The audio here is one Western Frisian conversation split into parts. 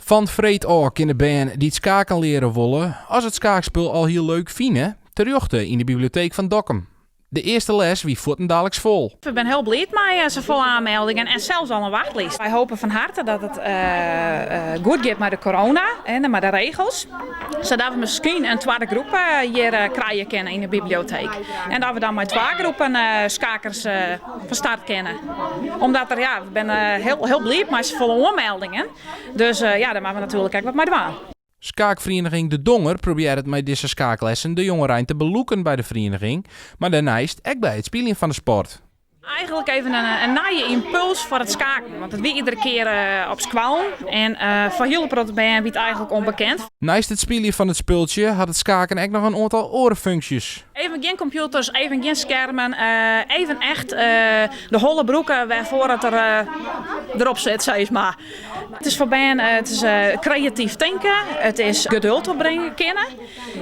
Fan freed ôf kinne bern dy't skaken leare wolle, as it skaakspul al hiel leuk fine, terjochte yn de biblioteek fan Dokkum. De earste les wie fuortendaliks fol. We binne hiel bliid mei safolle aanmeldingen en sels al in wachtlist. Wy hopen fan harte dat it goed giet mei de corona en mei de regels, sadat we miskien in twadde groep hjir krije kinne yn de biblioteek. En dat we dan mei twa groepen skakers fan start kinne. Omdat der, ja, we binne hiel bliid mei safolle oanmeldingen. Dus ja, dêr moatte we natuerlik ek wat mei dwaan. Skaakferieniging De Donger probearret mei dizze skaaklessen de jongerein te belûken by de ferieniging, mar dêrneist ek by it spyljen fan de sport. Eigenlik even in nije ympuls foar it skaken, want it wie iedere kear op skoallen en foar hiele protte bern wie it eigenlik ûnbekend. Neist it spyljen fan it spultsje hat it skaken ek noch in oantal oare funksjes. Even gjin kompjûters, even gjin skermen, even echt de holle brûke wêrfoar it der derop sit, sis mar. It is foar bern it is kreatyf tinke, it is geduld opbringe kinne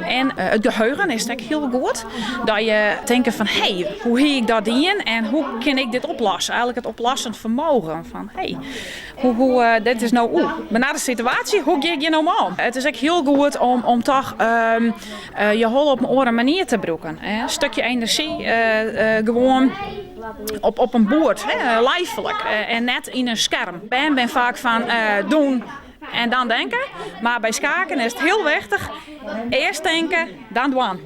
en it geheugen is ek hiel goed. Dat je tinke fan hé, hoe hie ik dat dien en hoe kin ik dit oplosse? Eigenlik it oplossend fermogen fan hé, hoe, hoe, dit is no oe, benarde situaasje, hoe gean ik hjir no mei om? It is ek hiel goed om toch je holle op in oare manier te brûken. In stikje enerzjy gewoan op in boerd, lijfelijk en net yn in skerm. Bern binne faak fan doen en dan denken, mar by skaken is it hiel wichtich, earst tinke, dan dwaan.